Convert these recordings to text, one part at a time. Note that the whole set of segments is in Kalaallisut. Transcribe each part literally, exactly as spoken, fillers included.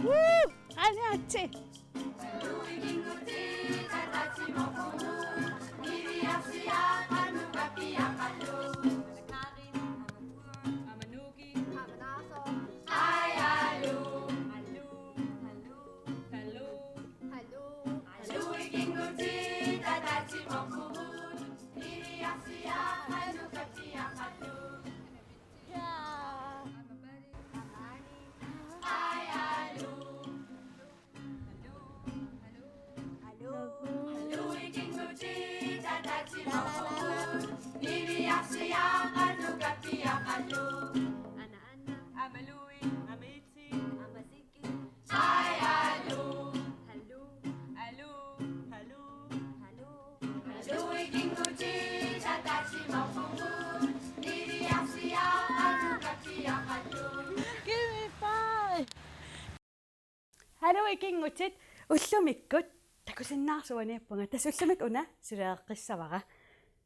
Woo! Aniatsi! Give me five. Hallo ikinngutit, ullumikkut takusinnaasoq uaniippunga, tassa ullumikkut una suleqqissavara.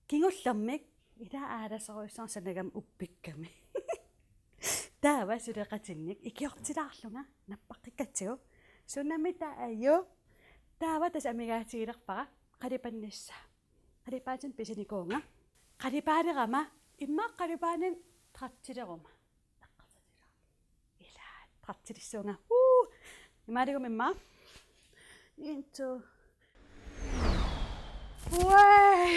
Kingullermik ila aalasorujussuarnik sanagama uppikkami. Taava suleqatinnik ikiortilaarlunga nappaqqikkatsigu. Sunami taaju. Taava tassa amigaatigilerpara qalipannissaa. Qalipaatinik pisinikuuvunga. Qalipaalerama immaqa qalipaanit trættileruma. Ila, trættilissuunga. Uu! Imaaligu immaqa. En, to. Uai!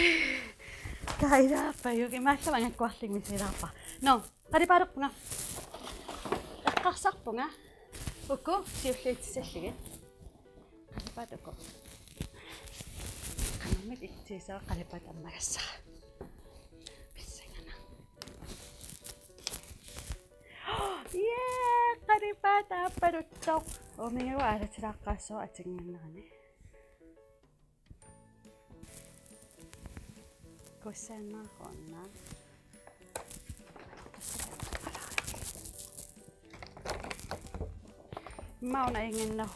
Kailaappajuk, imaallaat angakkuarlugit misilaarpara. Nå, qalipaalerpunga. Eqqarsarpunga. Uku siulliutissallugit. Qalipaat uku. Qangammit itsiisa qalipaat ammagassara. Pissanganaq. Jee, qalipaat aappaluttoq. Uuminnga aalatilaaqqaassooq atinnginnerani. Kusanarpoq una. Immaqa una inginna.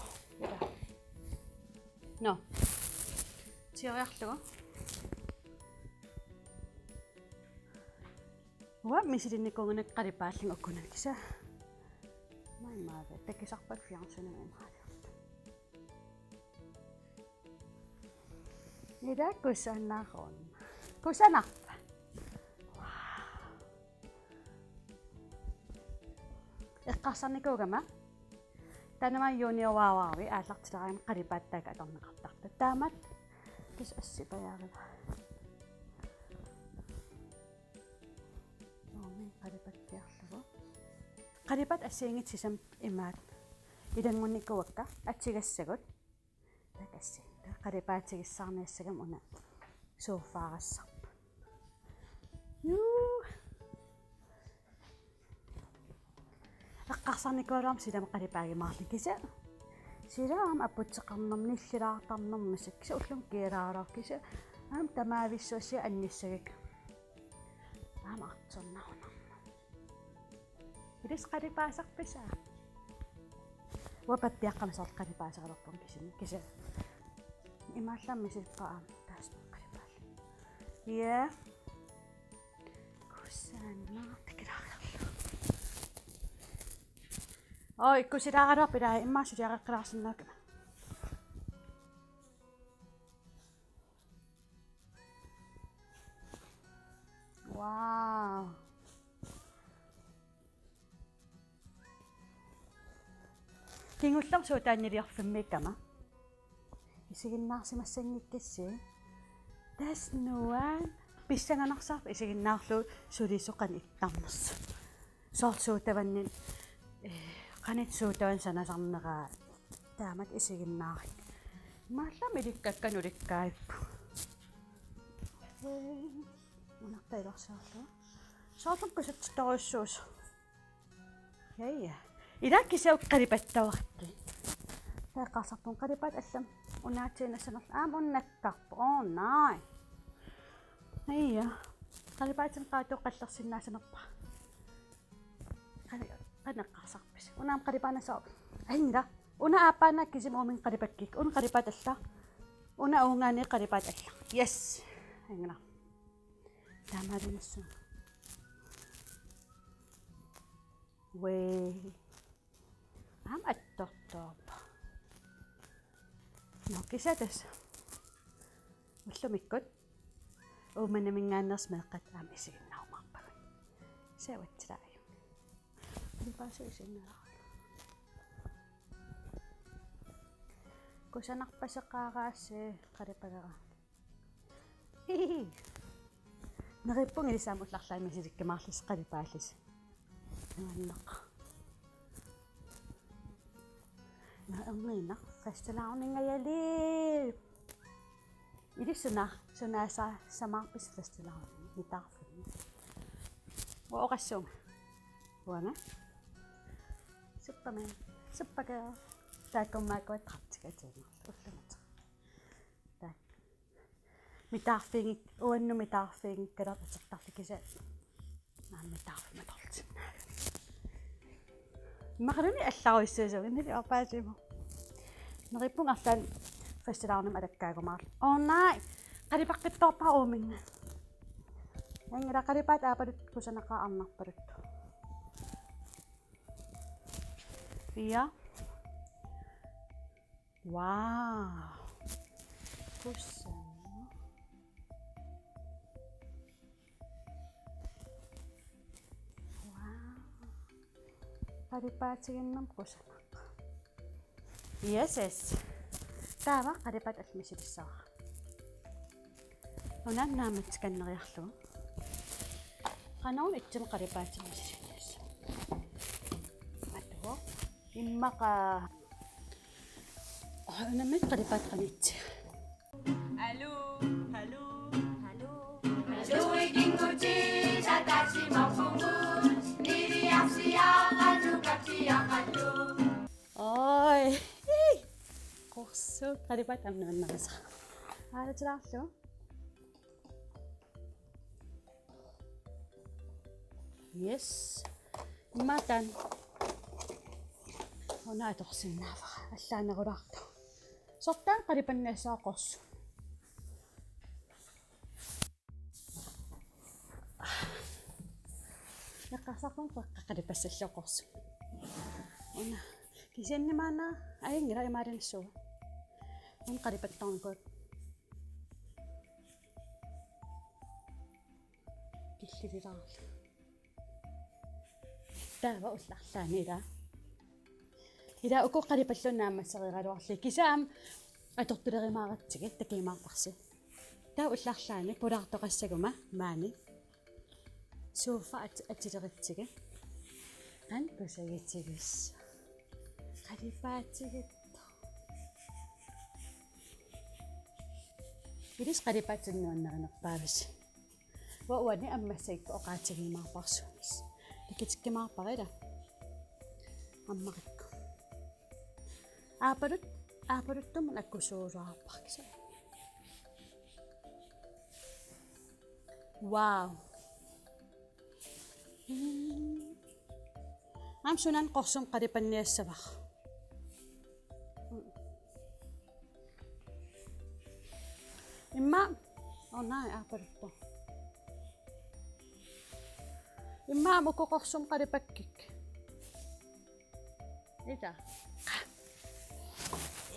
Nå. Tigoriarlugu. Uanga misilinnikuunnginnakku qalipaallunga ukunani kisianni. Mai maave, takusarpakka fjernsynimi imaaliortoq. Ila kusanarpoq una. Kusanarpa? Eqqarsarnikuugama. Taanna aamma Junior Wow Wowi aallartilaarama qalipaat taakku atorneqartartut. Taamatut tassa assipajaarivara. Uumi qalipakkiarlugu. Qalipaat assigiinngitsut sisamat imaat ilanngunnikuuakka atugassagut. Takassi. Qalipaatigissaarniassagama una suuffaarassarput. Juu. Eqqarsarnikuugaluarama silami qalipaagimaarlunga kisianni. Sila aamma aputseqarnermik, nillilaartarnermik, kisianni ullumi kiilaaraluarpoq kisianni. Aamma tamavissuaq annissagiga. Aamma artornarunarma. Ilissi qalipaasarpisi? Uanga pappiaqqamik soorlu qalipaasaraluarpunga kisianni. Kisianni. Imaallaat misilippara aamma taassumalu qalipaallunga. Ja. Kusanaq takilaariarlugu. Oj, kusilaaraluarpara immaqa suliareqqilaarsinnaakkama. Wow. Kingullermik suutaanniliorfimmiikkama. Isiginnaarsimassanngikkassi. Tassa nuann. Pissanganarsaarpoq isiginnaarlugu sulisoq qanoq ittarnersoq. Soorlu suutavannit, eh, qanoq suutavani sanasarneraa taamatut isiginnaarlugu. Imaallaat ilikkakka nulikkaippu. Eh, unartailarsaarlu. Soorlu kusatsittorujussuusoq. Ja, ja. Ila kisianni qalipattuarki. Eqqarsarpunga qalipaat allamik unaatsiinnassanerlugit aamma unnakkarpoq. Oh, nej. Ja. Qalipaatit qaatut qallersinnaassanerpara. Qali-, qanoq eqqarsarpisi. Una aamma qalipaat nassaaq. Ajunngilaq. Una aappaannaat kisimi uuminnga qalipakkikka. Una qalipaat alla. Una uungaani qalipaat alla. Yes. Ajunngilaq. Taamaalimassuunga. Wee. Aamma attortorpoq. Nå, kisianni tassa ullumikkut Uummannaminngaanneersut meeqqat aamma isiginnaarumaarpagut. Sevatsilaaju. Qalipaasut isiginnaarumaarpagut. Kusanarpaseqaaraassi qalipagara. Hihihi. Neriuppunga ilissi aamma ullaarlaammi misilikkumaarlusi qalipaallusi. Nuanneq. Nå, erniinnaq fastelavningajalu. Ilissi suna, sunaasamaarpisi fastelavni mitaarfimmi? Uanga oqassuunga. Uanga. Superman. Supergirl. Taakku aamma krattikatiinnarlu ullumikkut. Taak. Mitaarfiginngi-, uannut mitaarfiginngikkalaartoq atortarluni kisianni. Aamma mitaarfimmut atorlutinnagu. Immaqaluunniit allarujussuusugut, nili oqaasimo. Neriuppunga arlaanni fastelavnimut alakkaajumaarlunga. Åh nej, qalipaqqittoorpara uuminnga. Anngila qalipaat aappaluttoq kusanaqaaq arnarpaluttoq. Fire. Wow. Kusanaq. Wow. Qalipaatiginnarmik kusanaq. Yes, yes. Taava qalipaat allamik misilissavara. Una naammatsikanneriarlugu. Qanoq ittumik qalipaatit misilinnissaq. Atuvoq. Immaqa. Aa, unammi qalipaat qanitsiga. Aluu, aluu, aluu. Oj. Qorsuk, qalipaat aamma nuannarisara. Aalatilaarlugu. Yes. Imaattan. Una atorsinnaavara. Allaanerulaartoq. Soorlu taanna qalipanniassavara qorsuk. Eqqarsarpunga qeqqa qalipassallugu qorsuk. Una. Kisianni maanna ajunngilaq imaalinissuuvoq. Una qalipattarnikuuvoq. Killililaarlugu. Taava ullaarlaani ila. Ila uku qalipalluunniit naammassereeraluarlugit. Kisianni aamma atortulerumaaratsigu takujumaarparsi. Taava ullaarlaani pulaartoqassaguma maani. Sofa at-, atulerutsigu. Qanoq kusagitigisoq. Qalipaatigiittoq. Ilissi qalipaatit nuannarinerpaavisi. Uanga uani aamma massakkut oqaatigiumaarparsuunis. Takutikkumaarpara ila. Ammarakku. Aappaluttoq, aappaluttumut akkusuusuarpara kisianni. Wow. Mm. Aamma sunaaffik qorsumik qalipanniassavara. Immaqa, åh nej, aappaluttoq. Immaqa uku qorsumik qalipakkit. Ita.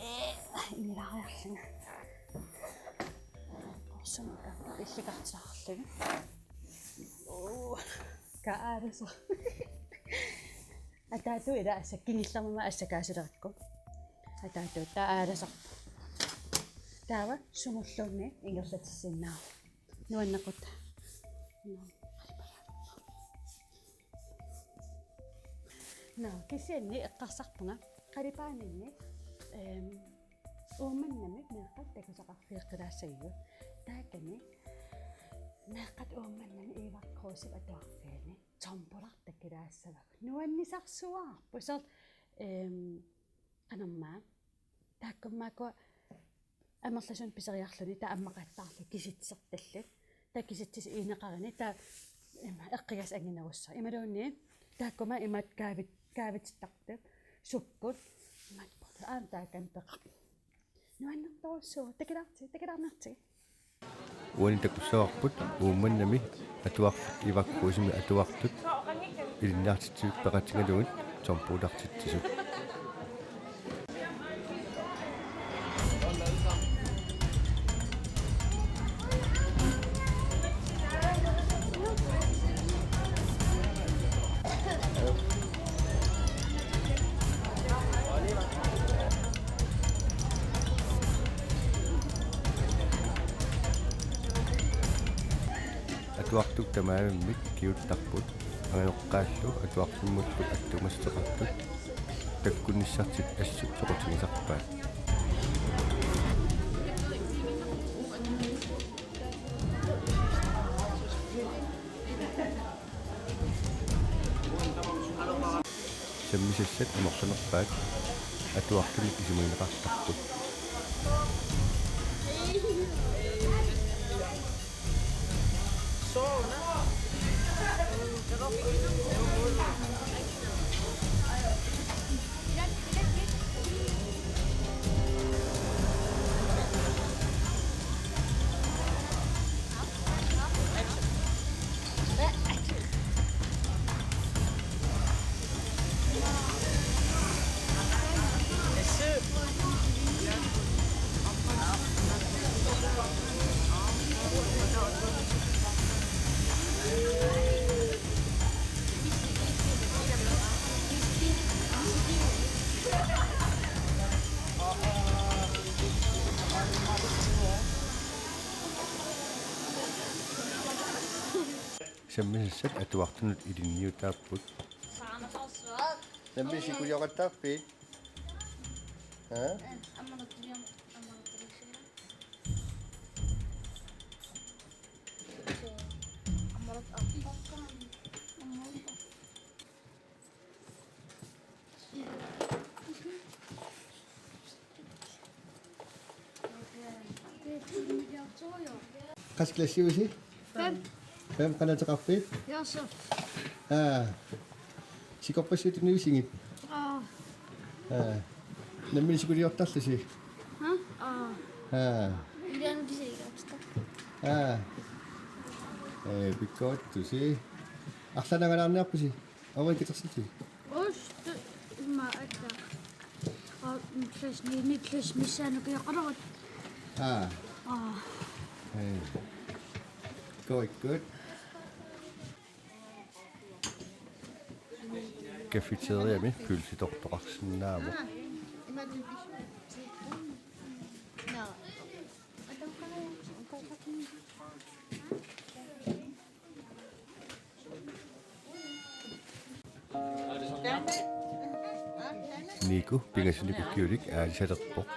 Ee, ilaariarlunga. Qorsumik illikartilaarlunga. Oo, kaalasoq. Ataatut ila assakka kingullermik assakaasulerikku. Ataatut taava aalasoq. Taava sumulluunniit ingerlatissinnaavoq. Nuannequtaq. Nå, kisianni eqqarsarpunga qalipaaninni, ehm, Uummannami meeqqat takusaqarfigeqqilaassagigut. Taakani meeqqat Uummannami Ivar Krusep atuarfiani tombola takkulaassavagut. Nuannisarsuarput soorlu, ehm, qanormaa. Taakkununnga amerlasuunik piseriarluni taava ammaqattaarluni kisitsisertallit. Taava kisitsisit ineqarani taava ima eqqigassaq anginerussaaq. Imaluunniit taakkuma imaat kaavit-, kaavitittartut sukkut imaat aamma taakani peqarput. Nuannertorujussuuvoq, takulaartigit, takulaarniartigit. Uani takussavarput Uummannami atuarfik Ivar Krusemi atuartut ilinniartitsisut peqatigalugit tombolartitsisut. Atuartut tamarmik kinguttarput, angajoqqaallu atuarfimmullu attuumassuteqartut takkunnissartik assut soqutigisarpaat. Sammisassat amerlanerpaat atuartunut isumagineqartarput. Sammisassat atuartunut ilinniutaapput. Nammineq sikulioqattaarpit? Ha? Qassit klassiuisi? Fem. Fem, qanoq ateqarpit? Josef. Aa. Sikorpassuit tuniusigit? Aa. Aa. Nammineq sikuliortarlusi? Ha? Aa. Aa. Ilian kisiigaapsita. Aa. Ee, pikkorittusi. Arlaannaangalaarniarpusi? Aamma ikitersillusi? Uus, tu-, immaqa akka. Aa, nillas, ni-, nillas missaanni ukioqalerput. Aa. Aa. Ee. Good, good. Cafeteriami pølsitortoqarsinnaavoq. Niku pingasunik ukiulik aalisalerpoq.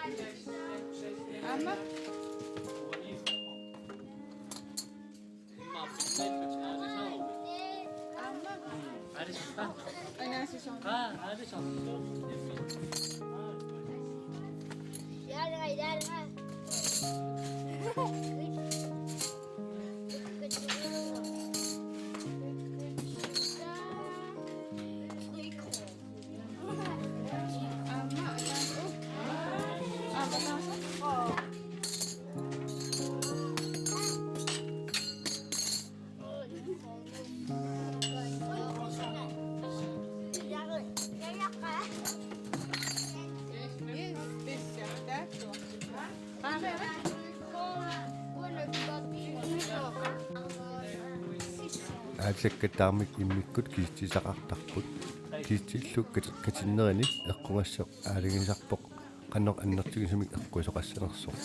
Aalisakkat tamarmik immikkut kisitsisaqartarput. Kisitsisillu kat-, katinnerini eqqugassaq aalagisarpoq qanoq annertugisumik eqquisoqassanersoq.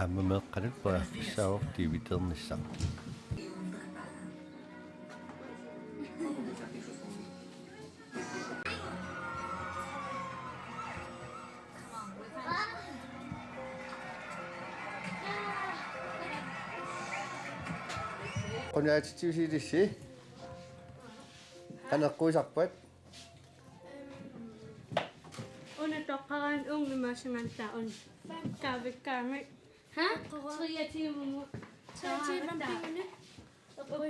Aamma meeqqanut periarfissaavoq tiiviteernissaq. Qunaatitsiusilissi. Qanoq eqquisarpat? Una toqqaraanni uunga imaassingaanniit taava una kaavikkaangat. Ha? Tre timer. Tre timer pingani. Ukua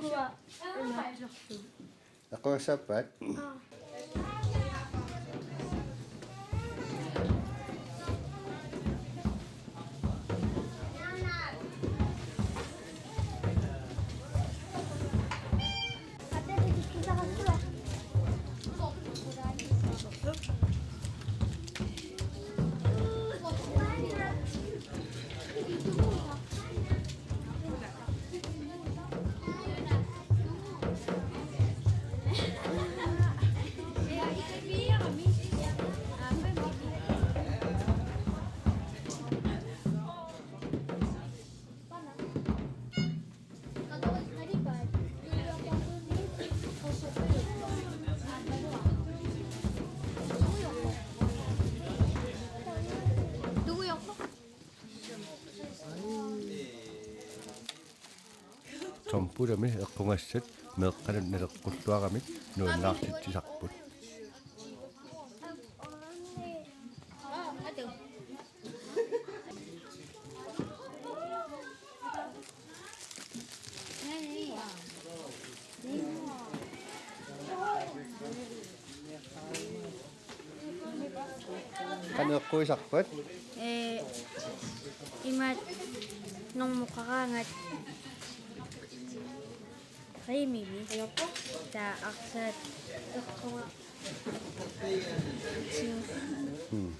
imaattorlugu. Eqquissaappat? Aa. Tombolaami eqqugassat meeqqanut naleqqulluaramik nuannaartitsisarput. Qanoq eqquisarpat? Ee, imaat normu qaraangat Rimimi. Taava arsaq eqqua. Hmm.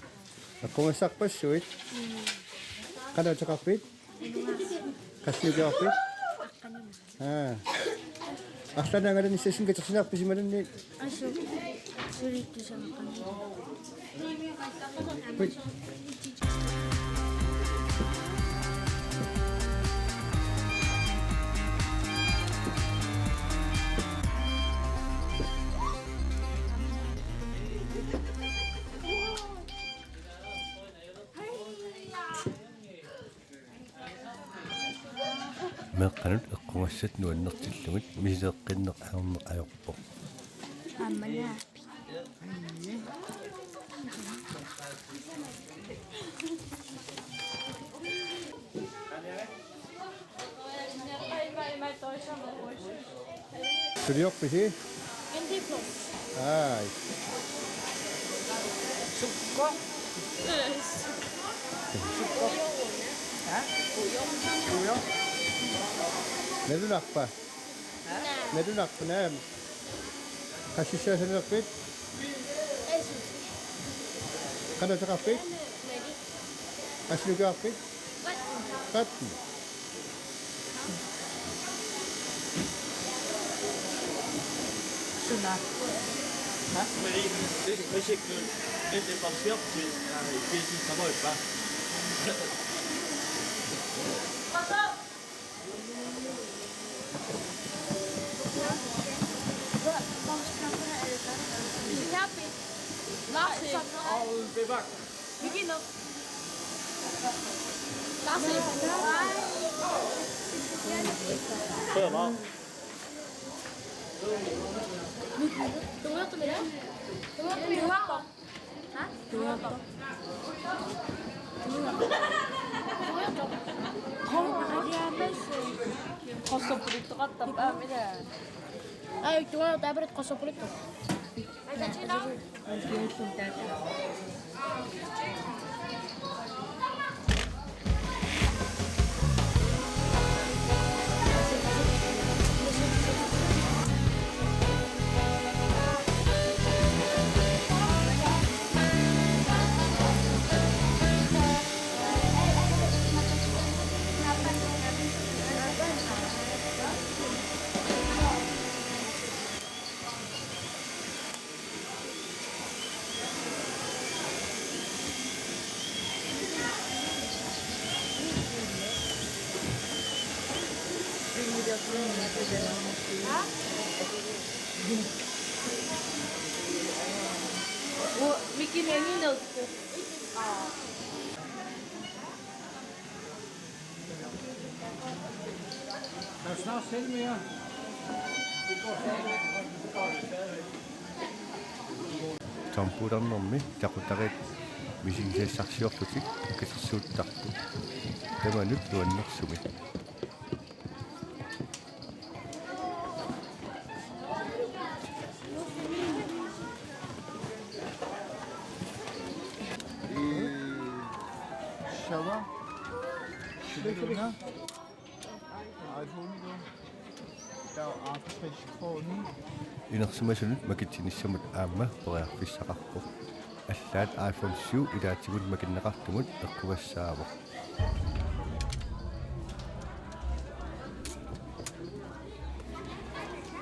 Eqqugassarpassuit? Hmm. Qanoq ateqarpit? Qassinukioqarpit? Aqqanimi. Aa. Arlaannik angalanissassinnut katersinerpisi imaluunniit? Assut. Suli tusagaqarami. Ui. Meeqqanut eqqugassat nuannertillugit misileeqqinneq ajorneq ajorpoq. Aamma naa. Suliorpisi? Aaj. Sukkut. Sukkut. Ha? Sukkut. Nalunarpa? Ha? Nalunarpa naamik? Qassissaassanerpit? Qanoq ateqarpit? Qassinukioqarpit? Tretten. Suna. Ha? Risik, risik, Qorsupulittoqartarpa aamma ila. Ai, tuanga taaperet qorsupulittoq. Oh, Mickey Mouse. Der er snart selvmøder. Tombolernermi taquttariit misigisassarsiorlutik katersuuttarput. Tamanut nuannersumik. Sava. Sava. iPhone-ilu. Taava halvtreds kroner. Inersimasunut makitsinissamut aamma periarfissaqarpoq. Allaat iPhone syv ilaatigut makinneqartumut eqqugassaavoq.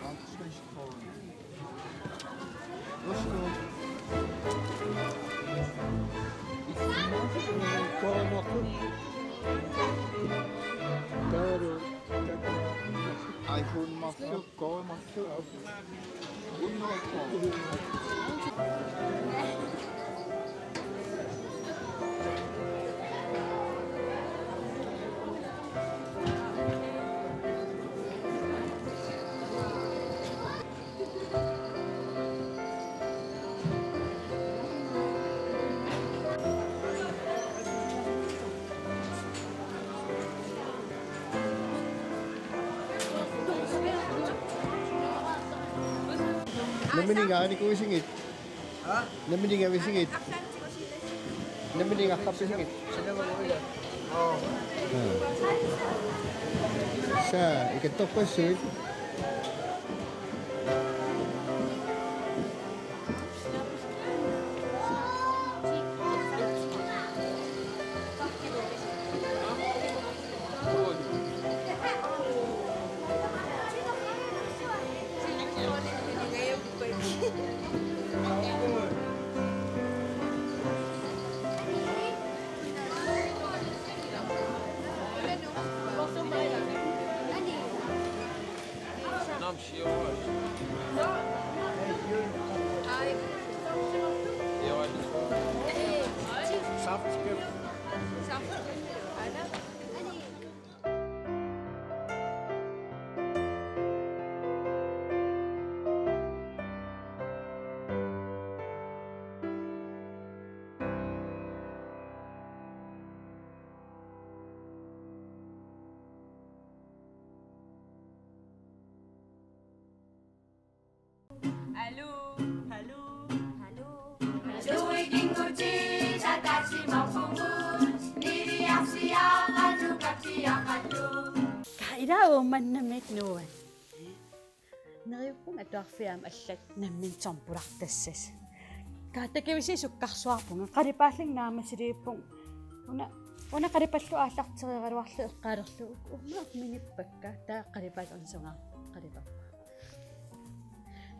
Halvtreds kroner. iPhone makku, Go makku. Nammineq aanikuusigit. Nammineq avisigit. Nammineq aqqappisigit. Sa ikattorpassuit. Aluu, aluu, aluu. Ka ila Uummannamit nuuan. Neriuppunga atuarfia aamma allat nammineq tombolartassasut. Kaattakivisi sukkarsuarpunga. Qalipaallunga naammassiliippunga. Una, una qalipallu aallartereeraluarlugu eqqaalerlugu. Uummaaq minippakka. Taava qalipaat una sungaarpoq. Qalipappoq.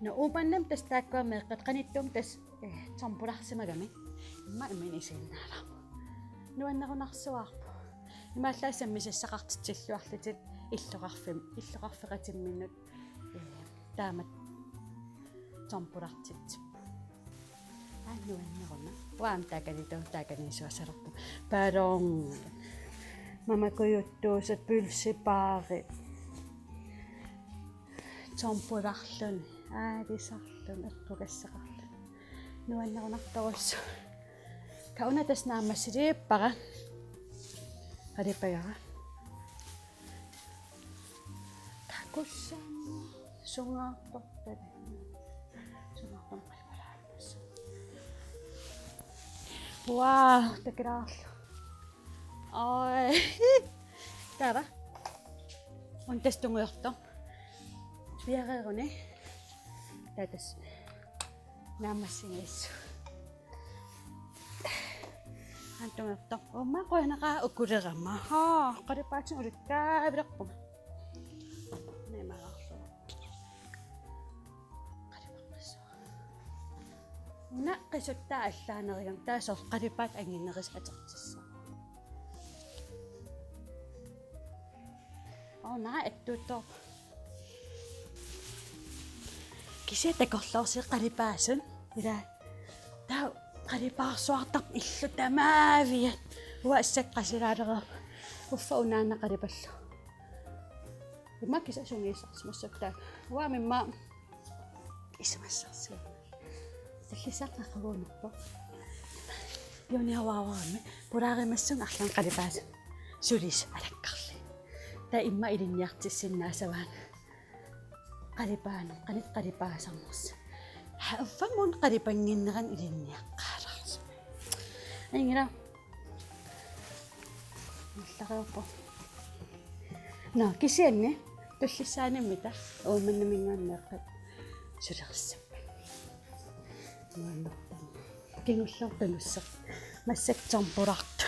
Nå, Uummannami tassa taakkua meeqqat qanittuumik tassa, eh, tombolarsimagami. Immaqa imminut isiginnaalerpoq. Nuannerunarsuarpoq. Imaallaat sammisassaqartitsilluarlutit illoqarfim-, illoqarfeqatimminnut, eh, taamatut tombolartitsipput. Aa, nuanneruna. Uanga taakaniittoq taakaniissuassalerpunga. Ballon. Mamakujuttuusat, pølsebaarit. Tombolarluni, aalisarluni, eqqugassaqarluni. Nuannerunartorujussuaq. Ka una tassa naammassiliippara. Qalipagara. Takussaammat sungaartortalik. Sungaartortalik qalipalaarnissaq. Wow, takulaarlugu. Oj. Taava. Una tassa tungujortoq. Piareeruni. Taava tassa. Naammassigiissut. Aamma tungujortoq. Uummaaq qujanaqaaq ukulerama. Haa, qalipaatit ulikkaavilerpunga. Nimaarlu. Qalipaqqissuaq. Una qisuttaa allaanerugami taava soorlu qalipaat anginerisat atortissaaq. Una attuuttoq. Kisianni takorloorsiuk qalipaasunut. Ila. Taava qalipaarsuartarpoq illu tamaaviat. Uanga assakka qasilaalerama. Uffa unaana qalipallu. Immaqa kisianni sungiussarsimassuk taanna. Uanga immaqa isumassarsiuk. Tullissaaq qaquguunerpoq. Junior Wawaami pulaarimassaanga arlaannik qalipaasunut. Sulisut alakkarlugit. Taava immaqa ilinniartissinnaassavaanga. Qalipaanut, qanoq qalipaasarnersoq. Haa, uffa uunga qalipannginnerani ilinniaqqaalaarsoq. Ingira. Nallariuppoq. Nå, kisianni tullissaanimmita Uummannaminngaanneeqqat sulerissappat. Nuannerpoq. Kingulleq tunusseq. Massakkut tumpulartut.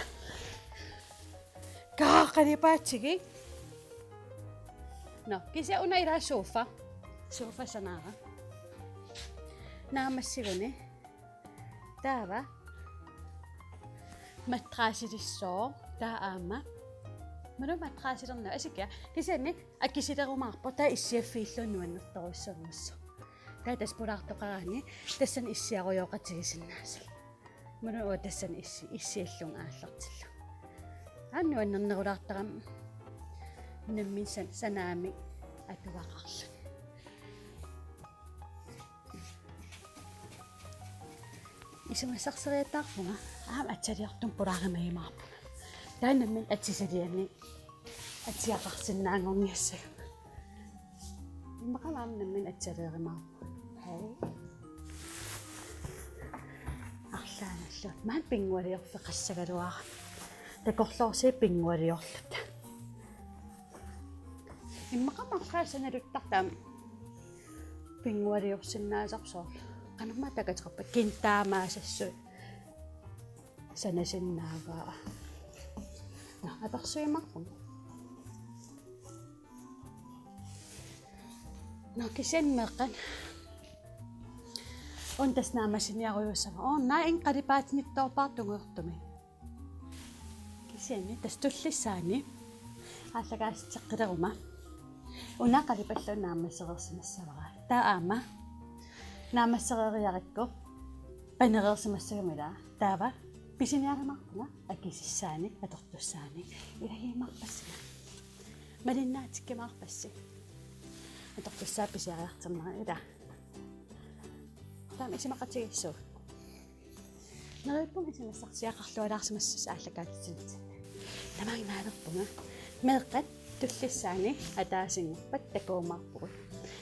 Kaa qalipaatsigik. Nå, kisianni una ila sofa. Sofa sanaara. Naammassiguni. Taava. Matrasilissaaq. Taava aamma. Manu matrasilerna asikia. Kisianni akisulerumaarpoq taava issiaffiilluunniit nuannertorujussuarmassa. Taava tassa pulaartoqaraanni tassani issiarujooqatigisinnaasut. Manu uanga tassani issi, issiallunga aallartillugu. Aamma nuannernerulaartarami nammineq san-, sanaamik atugaqarluni. Isumassarsiariataarpunga aamma atsaliortumik pulaarimagiumaarpunga. Taava nammineq atisaliani atiaqarsinnaanngorniassagama. Immaqa aamma nammineq atsaleerumaarpunga. Hej. Arlaannaallu. Maani pinngualiorfeqassagaluarami. Takorloorsiuk pinngualiorluta. Immaqa marluk sanaluttartut aamma pinngualiorsinnaasarput soorlu. Qanormaa takateqarpa kintaamaasassut sanasinnaavaa. Nå, apersuimaarpunga. Nå, kisianni meeqqat. Una tassa naammassiniarujussuussavara. Una inga qalipaatinittoorpara tungaanut. Kisianni tassa tullissaani aallakaatitseqqileruma. Una qalipalluunniit naammassereersimassavara. Taava aamma naammassereeriarakku panereersimassagami ilaa. Taava pisiniarumaarpunga akisussaani atortussaani. Ilagiumaarpassinga. Malinnaatikkumaarpassi. Atortussaat pisiariartornera ilaa. Taama isumaqatigiissuugut. Neriuppunga isumassarsiaqarlualaarsimassuseq aallakaatitsinermi. Tamanna naalerpunga. Meeqqat tullissaani ataasinngorpat takuumaarpugut.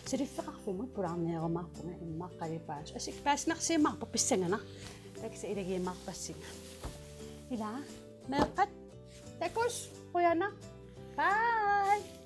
Suliffeqarfimmut pulaarniarumaarpunga immaqa qalipaasut. Asik paasinarsiumaarpoq pissanganaq. Takuss ilagiumaarpassinga. Ilaa meeqqat takuss qujanaq. Bye.